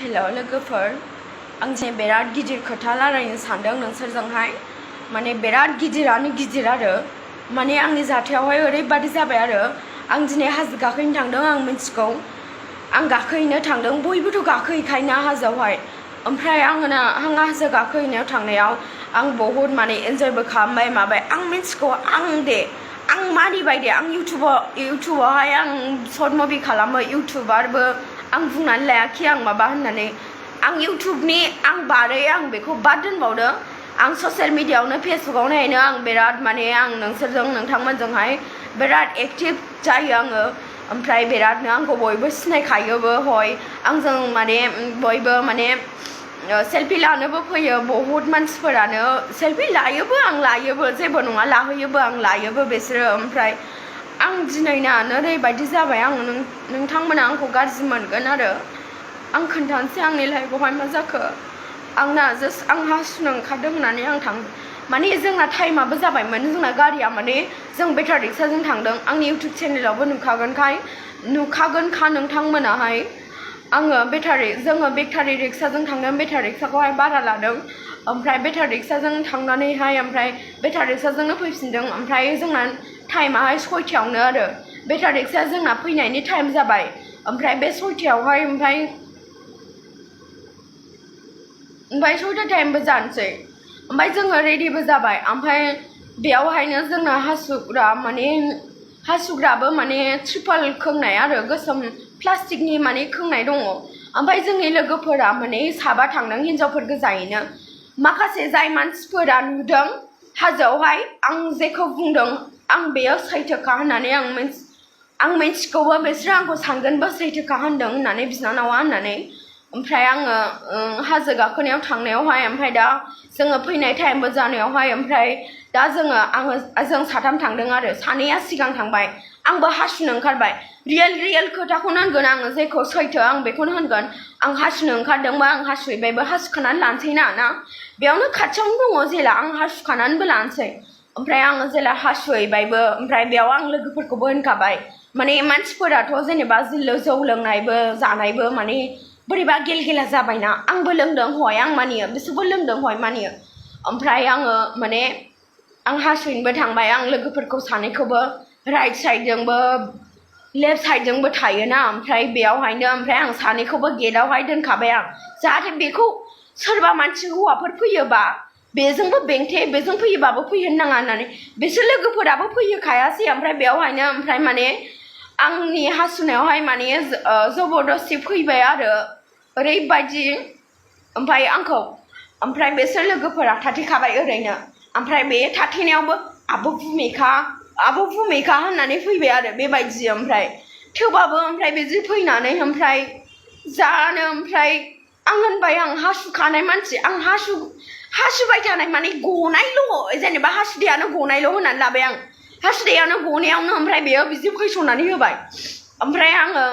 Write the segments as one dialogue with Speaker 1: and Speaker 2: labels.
Speaker 1: hello लोगोफोर आं जे बिराद गिदिर खोथा रायलायनो सानदों नोंसोरजोंहाय माने बिराद गिदिरानो गिदिर आरो माने आंनि जाथायावहाय ओरैबादि जाबाय आरो आं दिनै हाजो गाखोहैनो थांदों आं मिथिगौ आं गाखोहैनो थांदों बयबोथ' गाखोहैखायोना हाजोआवहाय ओमफ्राय आं हाजो गाखोहैनायाव थांनायाव आं बहुद माने एन्जयबो खालामबाय माबाय आं मिथिगौ आं मानिबाय दे आं इउटुबावहाय आं सर्ट मुभि खालामो इउटुबारबो आं बुंनानै लायाखि आं माबा होननानै आं इउटुबनि आं बारै आं बेखौ बाद दोनबावदो आं ससियेल मिडियाआवनो फेसबुकआवनो नायनो आं बिराद माने आं नोंसोरजों नोंथांमोनजोंहाय बिराद एक्टिभ जायो आङो ओमफ्राय बिरादनो आंखौ बयबो सिनायखायोबो हय आंजों माने बयबो माने सेल्फि लानोबो फैयो बहुत मानसिफोरानो सेल्फि लायोबो आं लायोबो जेबो नङा लाहोयोबो आं लायोबो बिसोरो ओमफ्राय आं दिनैना ओरैबायदि जाबाय आं नोंथांमोना आंखौ गाज्रि मोनगोन आरो आं खोन्थानोसै आंनि लाइफआवहाय मा जाखो आंना जास्ट आं हासुनो ओंखारदों होननानै आं थांदों माने जोंना टाइमाबो जाबायमोन जोंना गारिया माने जों बेटारि रिक्साजों थांदों आंनि इउटुब चेनेलावबो नुखागोनखा नोंथांमोनाहाय जोङो बेटारि रिक्साजों थांदों बेटारि रिक्साखौहाय भारा लादों ओमफ्राय बेटारि रिक्साजों थांनानैहाय ओमफ्राय बेटारि रिक्साजोंनो फैफिनदों ओमफ्राय जोंना टाइमाहाय 6टायावनो आरो बेटारि रिक्साया जोंना फैनायनि टाइम जाबाय ओमफ्राय बे 6टायावहाय ओमफ्राय 6टा टाइमबो जानोसै ओमफ्राय जोङो रेडिबो जाबाय ओमफ्राय बेयावहायनो जोंना हासुग्राबो माने ट्रिपल खोंनाय आरो गोसोम प्लास्टिकनि माने खोंनाय दङ ओमफ्राय जोंनि लोगोफोरा माने साबा थांदों हिनजावफोर गोजायैनो माखासे जाय मानसिफोरा नुदों हाजोआवहाय आं जेखौ बुंदों आं बेयो सैथोखा होननानै आं मिथिगौबो बिसोरो आंखौ सानगोनबो सैथोखा होनदों होननानै बिनानावा होननानै ओमफ्राय आङो हाजो गाखोनायाव थांनायावहाय ओमफ्राय दा जोङो फैनाय टाइमबो जानायावहाय ओमफ्राय दा जों साथाम थांदों आरो सानैया सिगां थांबाय आंबो हासुनो ओंखारबाय रियेल खोथाखौनो होनगोन आङो जेखौ सैथो आं बेखौनो होनगोन आं हासुनो ओंखारदोंबा आं हासुहैबायबो हासुखानानै लानोसै ना बेयावनो खाथियावनो दङ जेला आं हासुखानानैबो लानोसै ओमफ्राय आङो जेला हासुहैबायबो ओमफ्राय बेयाव आं लोगोफोरखौबो होनखाबाय माने मानसिफोराथ' जेनेबा जौ लोंनायबो जानायबो माने बोरैबा गेलगेला जाबायना आंबो लोंदों हय आं मानियो बिसोरबो लोंदों हय मानियो ओमफ्राय आङो माने आं हासुनोबो थांबाय आं लोगोफोरखौ सानैखौबो राइट साइडजोंबो लेफ्ट साइडजोंबो थायोना ओमफ्राय बेयावहायनो ओमफ्राय आं सानैखौबो गेटआवहाय दोनखाबाय आं जाहाथे बेखौ सोरबा मानसि हौवाफोर फैयोबा बेजोंबो बेजों फैयोबाबो फैहोनो नाङा होननानै बिसोर लोगोफोराबो फैहोखायासै ओमफ्राय बेयावहायनो ओमफ्राय माने आंनि हासुनायावहाय माने जबरदस्ति फैबाय आरो ओरैबायदि ओमफ्राय ओमफ्राय बिसोर लोगोफोरा थाथेखाबाय ओरैनो ओमफ्राय बे थाथेनायावबो आब' भुमिका होननानै फैबाय आरो बेबायदि ओमफ्राय थेवबाबो ओमफ्राय बिदि फैनानै ओमफ्राय ओमफ्राय आं होनबाय आं हासुखानाय मानसि आं हासुबाय थानाय माने गनायल' जेनेबा हासुदैयानो गनायल' होननानै लाबाय आं हासुदैयानो गनायावनो ओमफ्राय बेयो बिदि फैसननानै होबाय ओमफ्राय आङो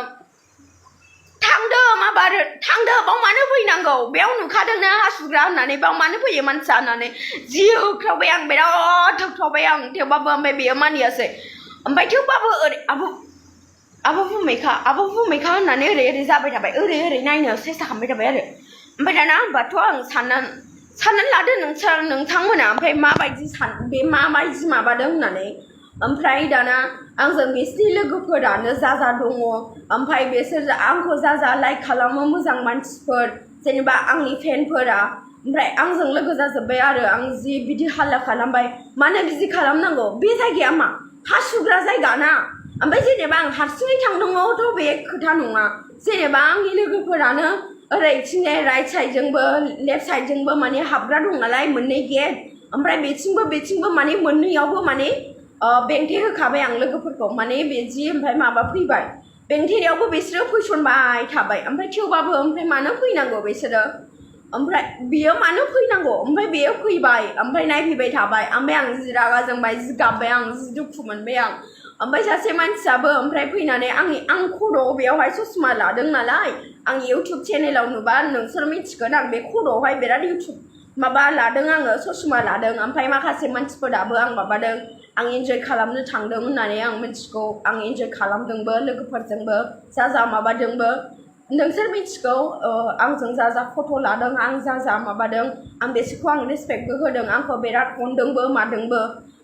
Speaker 1: थांदो बाव मानो फैनांगौ बेयाव नुखादोंना हासुग्रा होननानै बाव मानो फैयो मानसिया होननानै जि होख्रावबाय आं बिराद होख्रावबाय आं थेवबाबो ओमफ्राय बेयो मानियासै ओमफ्राय थेवबाबो ओरै आब' भुमिका होननानै ओरै जाबाय थाबाय ओरै नायनो सेस्था खालामबाय थाबाय आरो ओमफ्राय दाना होनबाथ' आं साननानै लादो नोंथांमोना ओमफ्राय माबायदि माबादों होननानै ओमफ्राय दाना आंजों बिसिनि लोगोफोरानो जा दङ ओमफ्राय बिसोर आंखौ जा लाइक खालामो मोजां मानसिफोर जेनेबा आंनि फेनफोरा ओमफ्राय आंजों लोगो जाजोब्बाय आरो आं जि बिदि हाल्ला खालामबाय मानो बिदि खालामनांगौ बे जायगाया मा हासुग्रा जायगा ना ओमफ्राय जेनेबा आं हारसिङै थांदोंथ' बे खोथा नङा जेनेबा आंनि लोगोफोरानो ओरैथिंजाय राइट साइडजोंबो लेफ्ट साइडजोंबो माने हाबग्रा दं नालाय मोननै गेट ओमफ्राय बेथिंबो माने मोननैयावबो माने बेंथे होखाबाय आं लोगोफोरखौ माने बिदि ओमफ्राय माबा फैबाय बेंथेनायावबो बिसोरो फैसनबाय थाबाय ओमफ्राय थेवबाबो ओमफ्राय मानो फैनांगौ बिसोरो ओमफ्राय बियो मानो फैनांगौ ओमफ्राय बेयो फैबाय ओमफ्राय नायफैबाय थाबाय ओमफ्राय आं जि रागा जोंबाय जि गाबबाय आं जि दुखु मोनबाय आं ओमफ्राय सासे मानसियाबो ओमफ्राय फैनानै आं खर'आव बेयावहाय ससमा लादों नालाय आं इउटुब चेनेलाव नुबा नोंसोर मिथिगोन आं बे खर'आवहाय बिराद माबा लादों आङो ससमा लादों ओमफ्राय माखासे मानसिफोराबो आं माबादों आं इन्जय खालामनो थांदों होननानै आं मिथिगौ आं इन्जय खालामदोंबो लोगोफोरजोंबो जा माबादोंबो नोंसोर मिथिगौ आंजों जा जा फट' लादों आं जा जा माबादों आं बिसोरखौ आं रेसपेक्टबो होदों आंखौ बिराद अनदोंबो मादोंबो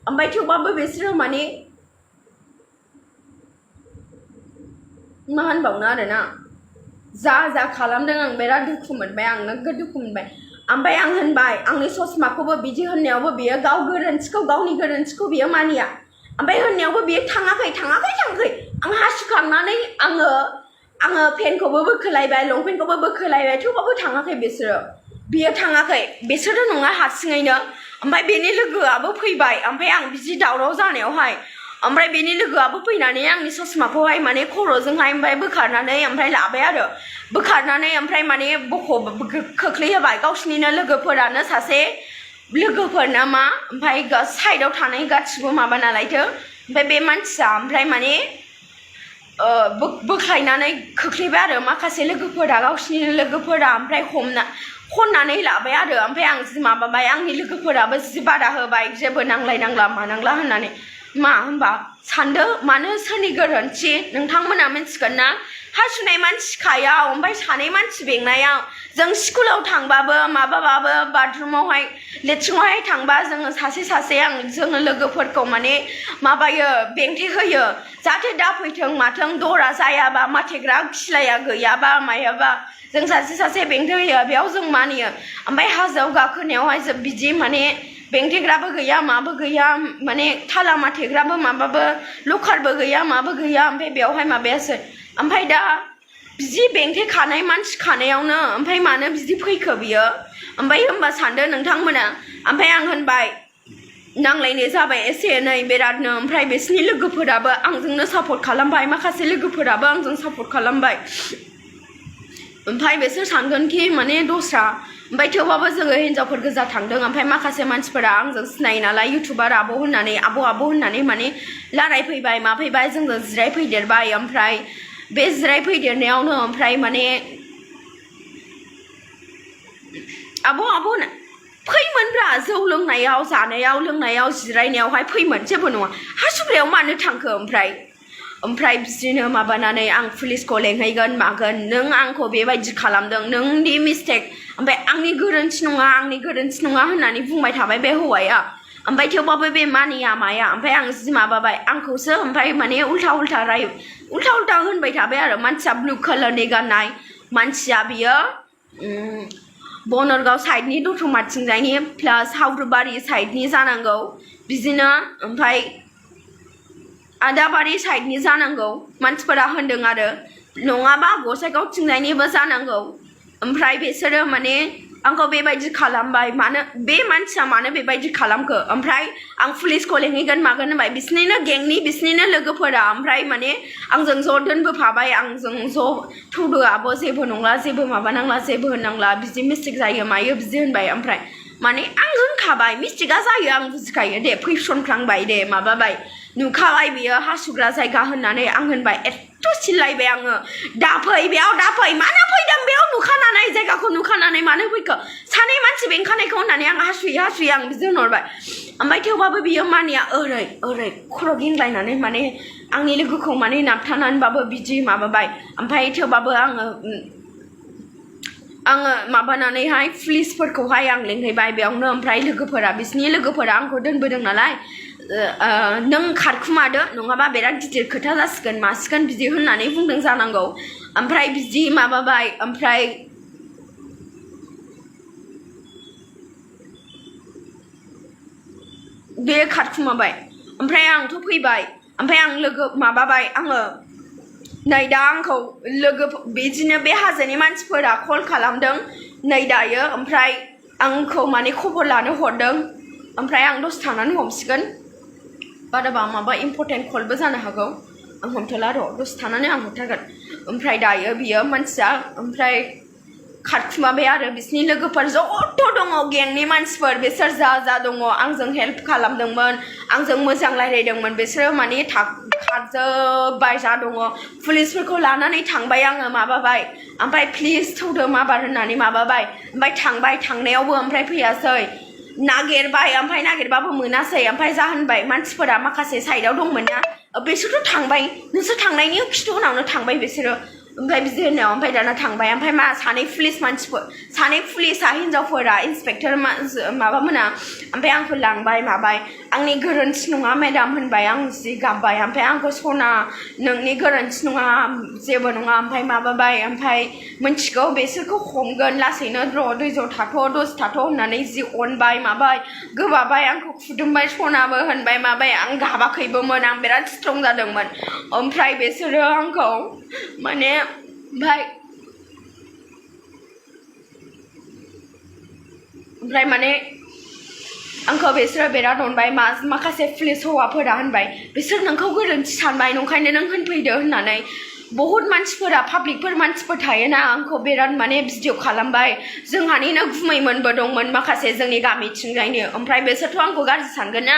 Speaker 1: ओमफ्राय थेवबाबो बिसोरो माने मा होनबावनो आरोना जा जा खालामदों आं बिराद दुखु मोनबाय आं नोगोद दुखु मोनबाय ओमफ्राय आं होनबाय आंनि ससमाखौबो बिदि होननायावबो बियो गावनि गोरोन्थिखौ बियो मानिया ओमफ्राय होननायावबो बियो थाङाखै आं हासुखांनानै आङो पेनखौबो बोखोलायबाय लंपेन्टखौबो बोखोलायबाय थेवबाबो थाङाखै बियो थाङाखै बिसोरो नङा हारसिङैनो ओमफ्राय बेनि लोगोआबो फैबाय ओमफ्राय आं बिदि दावराव जानायावहाय ओमफ्राय बेनि लोगोआबो फैनानै आंनि ससमाखौहाय माने खर'जोंहाय ओमफ्राय बोखारनानै ओमफ्राय लाबाय आरो बोखारनानै ओमफ्राय माने खोख्लैहोबाय गावसिनिनो लोगोफोरानो सासे लोगोफोरना मा ओमफ्राय साइडआव थानाय गासिबो माबा नालायथो ओमफ्राय बे मानसिया ओमफ्राय माने बोख्लायनानै खोख्लैबाय आरो माखासे लोगोफोरा गावसिनि लोगोफोरा ओमफ्राय खननानै लाबाय आरो ओमफ्राय आं जि माबाबाय आंनि लोगोफोराबो जि बादा होबाय जेबो नांलायनांला मानांला होननानै मा होनबा सानदो मानो सोरनि गोरोन्थि नोंथांमोना मिथिगोन ना हासुनाय मानसि खायाव ओमफ्राय सानै मानसि बेंनायाव जों स्कुलाव थांबाबो माबाबाबो बाथरुमावहाय लेट्रिनावहाय थांबा जोङो सासे जोङो लोगोफोरखौ माने माबायो बेंथे होयो जाहाथे दा फैथों माथों दरा जायाबा माथेग्रा खिलाया गैयाबा मायाबा जों सासे बेंथे होयो बेयाव जों मानियो ओमफ्राय हाजोआव गाखोनायावहाय जों बिदि माने बेंथेग्राबो गैया माबो गैया माने थाला माथेग्राबो माबाबो लकारबो गैया माबो गैया ओमफ्राय बेयावहाय माबायासै ओमफ्राय दा बिदि बेंथे खानाय मानसि खानायावनो ओमफ्राय मानो बिदि फैखो बियो ओमफ्राय होनबा सानदो नोंथांमोना ओमफ्राय आं होनबाय नांलायनाय जाबाय एसे एनै बिरादनो ओमफ्राय बिसोरनि लोगोफोराबो आंजोंनो सापर्ट खालामबाय माखासे लोगोफोराबो आंजों सापर्ट खालामबाय ओमफ्राय बिसोर सानगोनखि माने दस्रा ओमफ्राय थेवबाबो जोङो हिनजावफोर गोजा थांदों ओमफ्राय माखासे मानसिफोरा आंजों सिनायो नालाय इउटुबार आब' होननानै माने रायलायफैबाय माफैबाय जोंजों जिरायफैदेरबाय ओमफ्राय बे जिरायफैदेरनायावनो ओमफ्राय माने आब' फैमोनब्रा जौ लोंनायाव जानायाव लोंनायाव जिरायनायावहाय फैमोन जेबो नङा हासुग्रायाव मानो थांखो ओमफ्राय बिदिनो माबानानै आं पुलिसखौ लेंहैगोन मागोन नों आंखौ बेबायदि खालामदों नोंनि मिस्टेक ओमफ्राय आंनि गोरोन्थि नङा होननानै बुंबाय थाबाय बे हौवाया ओमफ्राय थेवबाबो बे मानिया माया ओमफ्राय आं जि माबाबाय आंखौसो ओमफ्राय माने उल्था होनबाय थाबाय आरो मानसिया ब्लु कालारनि गाननाय मानसिया बियो बनरगाव साइडनि दतमाथिंजायनि प्लास हावरुबारि साइडनि जानांगौ बिदिनो ओमफ्राय आदाबारि साइडनि जानांगौ मानसिफोरा होनदों आरो नङाबा गसाइगावथिंजायनिबो जानांगौ ओमफ्राय बिसोरो माने आंखौ बेबायदि खालामबाय मानो बे मानसिया मानो बेबायदि खालामखो ओमफ्राय आं पुलिसखौ लेंहैगोन मागोन होनबाय बिसोरनिनो गेंनि बिसोरनिनो लोगोफोरा ओमफ्राय माने आंजों ज' दोनबोफाबाय आंजों ज' थौदो आब' जेबो नंला जेबो माबानांला जेबो होननांला बिदि मिस्टेक जायो मायो बिदि होनबाय ओमफ्राय माने आं होनखाबाय मिस्टेकआ जायो आं बुजिखायो दे फैसनफ्लांबाय दे माबाबाय नुखाबाय बियो हासुग्रा जायगा होननानै आं होनबाय एथ' सिल्लायबाय आङो दाफै बेयाव दाफै मानो फैदों बेयाव नुखानानै जायगाखौ नुखानानै मानो फैखो सानै मानसि बेंखानायखौ होननानै आं हासुयै आं बिदि होनहरबाय ओमफ्राय थेवबाबो बियो मानिया ओरै खर' गिंग्लायनानै माने आंनि लोगोखौ माने नाबथानानैबाबो बिदि माबाबाय ओमफ्राय थेवबाबो आङो माबानानैहाय पुलिसफोरखौहाय आं लेंहैबाय बेयावनो ओमफ्राय बिसोरनि लोगोफोरा आंखौ दोनबोदों नालाय नों खारखुमादो नङाबा बिराद गिदिर खोथा जासिगोन मासिगोन बिदि होननानै बुंदों जानांगौ ओमफ्राय बिदि माबाबाय ओमफ्राय बे खारखुमाबाय ओमफ्राय आंथ' फैबाय ओमफ्राय आं माबाबाय आङो नै दा आंखौ बिदिनो बे हाजोनि मानसिफोरा कल खालामदों नै दायो ओमफ्राय आंखौ माने खबर लानो हरदों ओमफ्राय आं दसे थानानै हमसिगोन बाराबा माबा इम्परटेन्ट कलबो जानो हागौ आं हमथ'ला र' दसे थानानै आं हरथारगोन ओमफ्राय दायो बियो मानसिया ओमफ्राय खारखुमाबाय आरो बिसोरनि लोगोफोर ज'थ' दङ गेंनि मानसिफोर बिसोर जा दङ आंजों हेल्प खालामदोंमोन आंजों मोजां रायलायदोंमोन बिसोरो माने खारजोब्बाय जा दङ पुलिसफोरखौ लानानै थांबाय आङो माबाबाय ओमफ्राय प्लिज थौदो माबार होननानै माबाबाय ओमफ्राय थांबाय थांनायावबो ओमफ्राय फैयासै नागिरबाय ओमफ्राय नागिरबाबो मोनासै ओमफ्राय जाहोनबाय मानसिफोरा माखासे साइडआव दंमोन ना बिसोरथ' थांबाय नोंसोर थांनायनि खिथु उनावनो थांबाय बिसोरो ओमफ्राय बिदि होनो ओमफ्राय दाना थांबाय ओमफ्राय मा सानै पुलिसा हिनजावफोरा इन्सपेक्टर माबामोना ओमफ्राय आंखौ लांबाय माबाय आंनि गोरोन्थि नङा मेडाम होनबाय आं जि गाबबाय ओमफ्राय आंखौ सना नोंनि गोरोन्थि नङा जेबो नङा ओमफ्राय माबाबाय ओमफ्राय मिन्थिगौ बेसोरखौ हमगोन लासैनो दैज' थाथ' दसे थाथ' होननानै जि अनबाय माबाय गोबाबाय आंखौ खुदुमबाय सनाबो होनबाय माबाय आं गाबाखैबोमोन आं बिराद स्ट्रं जादोंमोन ओमफ्राय बिसोरो आंखौ माने ओमफ्राय माने आंखौ बिसोरो बिराद अनबाय माखासे पुलिस हौवाफोरा होनबाय बिसोर नोंखौ गोरोन्थि सानबाय नंखायनो नों होनफैदो होननानै बहुत मानसिफोरा पाब्लिकफोर मानसिफोर थायोना आंखौ बिराद माने भिडिअ खालामबाय जोंहानिनो गुमैमोनबो दंमोन माखासे जोंनि गामिथिंजायनो ओमफ्राय बिसोरथ' आंखौ गाज्रि सानगोन ना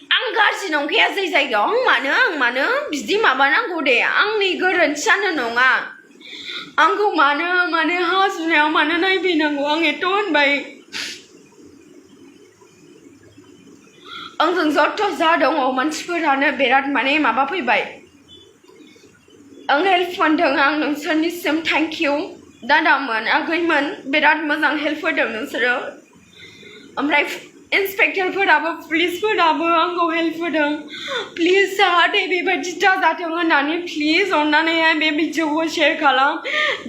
Speaker 1: आं गाज्रि नंखाया जै जायगायाव आं मानो बिदि माबानांगौ दे आंनि गोरोन्थियानो नङा आंखौ मानो हासुनायाव मानो नायफैनांगौ आं एथ' होनबाय आंजों जथ' जा दङ मानसिफोरानो बिराद माने माबा फैबाय आं हेल्प मोनदों आं नोंसोरनिसिम थेंक इउ दादामोन आगैमोन बिराद मोजां हेल्प होदों नोंसोरो ओमफ्राय इन्सपेक्टरफोराबो पुलिसफोराबो आंखौ हेल्प होदों प्लिज जाहाथे बेबायदि दाजाथों होननानै प्लिज अननानैहाय बे भिडिअखौ शेयार खालाम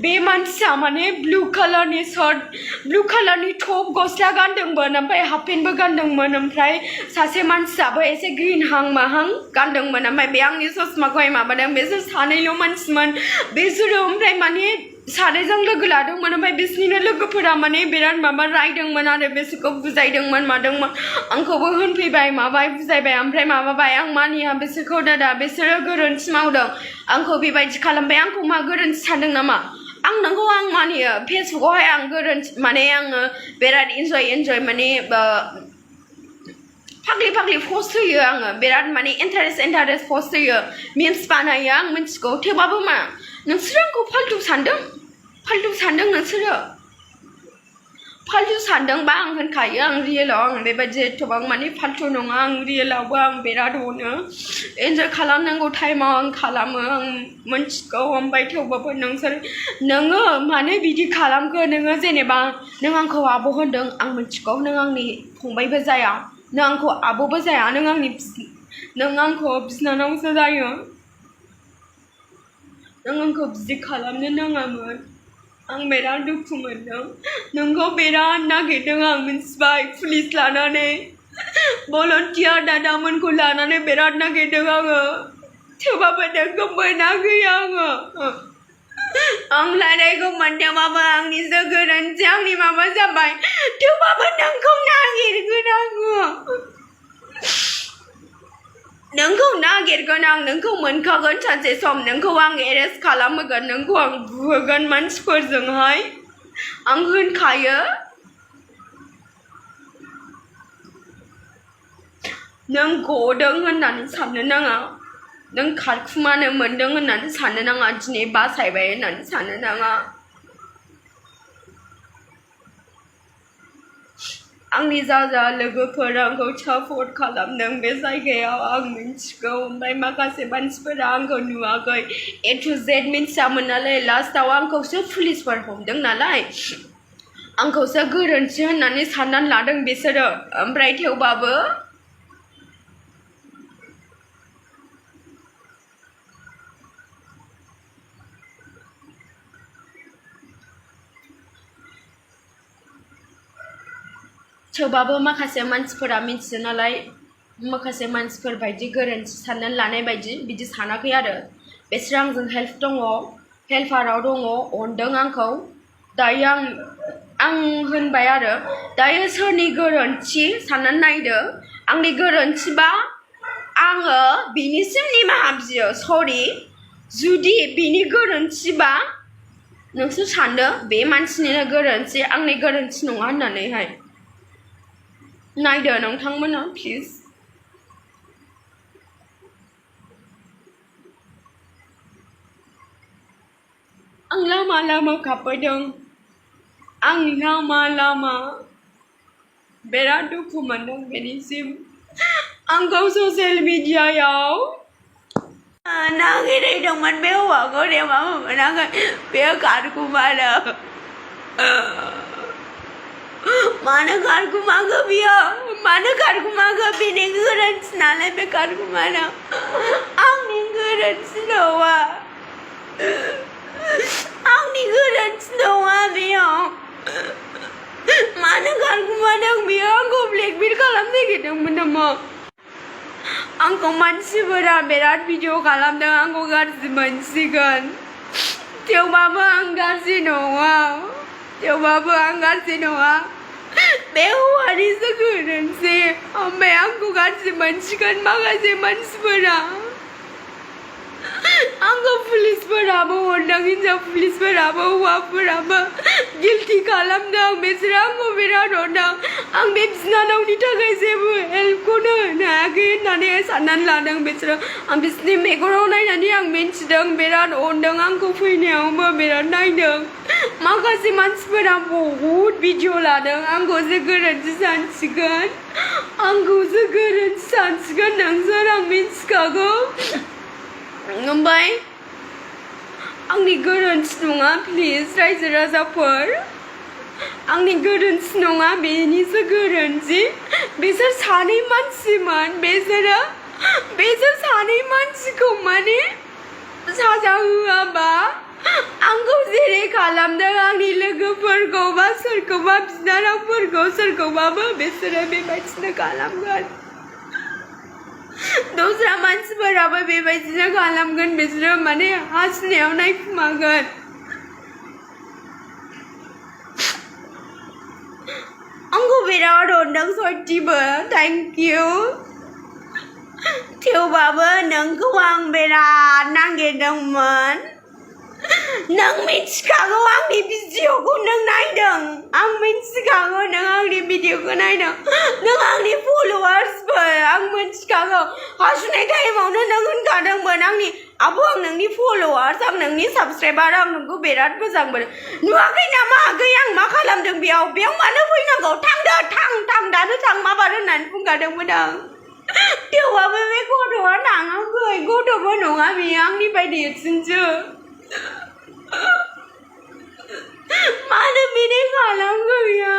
Speaker 1: बे मानसिया माने ब्लु कालारनि शार्ट ब्लु कालारनि टप गस्ला गानदोंमोन ओमफ्राय हाफ पेन्टबो गानदोंमोन ओमफ्राय सासे मानसियाबो एसे ग्रीन हां माहां गानदोंमोन ओमफ्राय बे आंनि ससमाखौहाय माबादों बिसोर सानैल' मानसिमोन बिसोरो ओमफ्राय माने सानैजों लोगो लादोंमोन ओमफ्राय बिसोरनिनो लोगोफोरा माने बिराद माबा रायदोंमोन आरो बिसोरखौ बुजायदोंमोन मादोंमोन आंखौबो होनफैबाय माबाय बुजायबाय ओमफ्राय माबाबाय आं मानिया बिसोरखौ दादा बिसोरो गोरोन्थि मावदों आंखौ बेबायदि खालामबाय आंखौ मा गोरोन्थि सानदों नामा आं नोंखौ आं मानियो फेसबुकआवहाय आं गोरोन्थि माने आङो बिराद इन्जय माने फाग्लि पस्ट होयो आङो बिराद माने इन्टारेस्ट पस्ट होयो मिम्स बानायो आं मिन्थिगौ थेवबाबो मा नोंसोरो आंखौ फाल्तु सानदों नोंसोरो फाल्तु सानदोंबा आं होनखायो आं रियेलाव आं बेबायदि एथबां माने फाल्तु नङा आं रियेलावबो आं बिराद अनो इन्जय खालामनांगौ टाइमाव आं खालामो आं मिन्थिगौ ओमफ्राय थेवबाबो नोङो मानो बिदि खालामखो नोङो जेनेबा नों आंखौ आब' होनदों आं मिन्थिगौ नों आंनि फंबायबो जाया नों आंखौ आब'बो जाया नों आंखौ बिनानावसो जायो नों आंखौ बिदि खालामनो नाङामोन आं बिराद दुखु मोनदों नोंखौ बिराद नागिरदों आं मिन्थिबाय पुलिस लानानै भलन्टियार दादामोनखौ लानानै बिराद नागिरदों आङो थेवबाबो नोंखौ मोनाखै आङो आं लानायखौ मोनदोंबाबो आंनिसो गोरोन्थि आंनि माबा जाबाय थेवबाबो नोंखौ नागिरगोन आङो नोंखौ नागिरगोन आं नोंखौ मोनखागोन सानसे सम नोंखौ आं एरेस्ट खालामहोगोन नोंखौ आं बुहोगोन मानसिफोरजोंहाय आं होनखायो नों गदों होननानै साननो नाङा नों खारखुमानो मोनदों होननानै साननो नाङा दिनै बासायबाय होननानै साननो नाङा आंनि जा लोगोफोर आंखौ सापर्ट खालामदों बे जायगायाव आं मिन्थिगौ ओमफ्राय माखासे मानसिफोरा आंखौ नुवाखै A to Z मिन्थियामोन नालाय लास्टआव आंखौसो पुलिसफोर हमदों नालाय आंखौसो गोरोन्थि होननानै साननानै लादों बिसोरो ओमफ्राय थेवबाबो माखासे मानसिफोरा मिथियो नालाय माखासे मानसिफोर बायदि गोरोन्थि साननानै लानाय बायदि बिदि सानाखै आरो बिसोर आंजों हेल्पाराव दङ अनदों आंखौ दायो आं होनबाय आरो दायो सोरनि गोरोन्थि साननानै नायदो आंनि गोरोन्थिबा आङो बिनिसिम निमाहा बियो सरि जुदि बिनि गोरोन्थिबा नोंसोर सानदो बे मानसिनिनो गोरोन्थि आंनि गोरोन्थि नङा होननानैहाय नायदो नोंथांमोना प्लिज आं लामा खारबोदों आं लामा बिराद दुखु मोनदों बेनिसिम आंखौ ससियेल मिडियायाव नागिरहैदोंमोन बे हौवाखौ देमाबो मोनाखै बेयो खारखुमादों मानो खारखुमाखो बियो मानो खारखुमाखो बेनि गोरोन्थि नालाय बे खारखुमादों आंनि गोरोन्थि नङा आंनि गोरोन्थि नङा बेयाव मानो खारखुमादों बियो आंखौ ब्लेकमेल खालामनो नागिरदोंमोन नामा आंखौ मानसिफोरा बिराद भिडिअ खालामदों आंखौ गाज्रि मोनसिगोन थेवबाबो आं गाज्रि नङा थेवबाबो आं गाज्रि नङा बे हौवानिसो गोरोन्थि ओमफ्राय आंखौ गाज्रि मोनसिगोन माखासे मानसिफोरा आंखौ पुलिसफोराबो हरदों हिनजाव पुलिसफोराबो हौवाफोराबो गिल्टि खालामदों बिसोरो आंखौ बिराद हरदों आं बे बिनानावनि थाखाय जेबो हेल्पखौनो होनो हायाखै होननानै साननानै लादों बिसोरो आं बिसोरनि मेगनाव नायनानै आं मिन्थिदों बिराद अनदों आंखौ फैनायावबो बिराद नायदों माखासे मानसिफोरा बहुद भिडिअ लादों आंखौसो गोरोन्थि सानसिगोन आंखौसो गोरोन्थि सानसिगोन नोंसोर आं मिन्थिखागौ ओमफ्राय आंनि गोरोन्थि नङा प्लिज रायजो राजाफोर आंनि गोरोन्थि नङा बेनिसो गोरोन्थि बिसोर सानै मानसिमोन बिसोर सानै मानसिखौ माने साजा होआबा आंखौ जेरै खालामदों आंनि लोगोफोरखौ बा सोरखौबा बिनानावफोरखौ सोरखौबाबो बिसोरो बेबायदिनो खालामगोन दस्रा मानसिफोराबो बेबायदिनो खालामगोन बिसोरो माने हासिनायाव नायखुमागोन आंखौ बिराद अनदों सयथिबो थेंक इउ थेवबाबो नोंखौ आं बिराद नागिरदोंमोन नों मिथिखागौ आंनि भिडिअखौ नों नायदों आं मिथिखागौ नों आंनि भिडिअखौ नायदों नों आंनि फल'वार्सफोर आं मिथिखागौ हासुनाय टाइमावनो नों होनखादोंमोन आंनि आब' आं नोंनि फल'वार्स आं नोंनि साबसक्राइबार आं नोंखौ बिराद मोजां मोनो नुवाखै नामा आगै आं मा खालामदों बेयाव मानो फैनांगौ थांदो थां दानो थां माबार होननानै बुंखादोंमोन आं थेवबाबो बे गथ'आ थाङाखै गथ'बो नङा बेयो आंनिफ्राय देरसिनसो मानो बिदि खालामखो बियो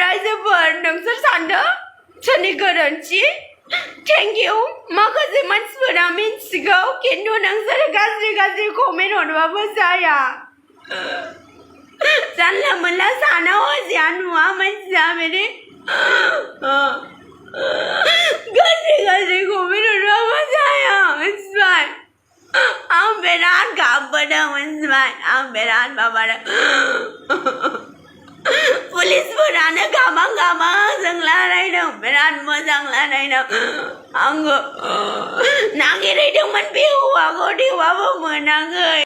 Speaker 1: रायजोफोर नोंसोर सानदों सोरनि गोरोन्थि थेंक इउ माखासे मानसिफोरा मिन्थिगौ खिन्थु नोंसोर गाज्रि कमेन्ट हरबाबो जाया जानला मोनला साना हसिया नुवा मानसिया बिदि गाज्रि कमेन्ट हरबाबो जाया मिथिबाय आं बिराद गाबबोदों मिथिबाय आं बिराद माबादों पुलिसफोरानो गाबां जों रायलायदों बिराद मोजां रायलायदों आंखौ नागिरहैदोंमोन बे हौवाखौ थेवबाबो मोनाखै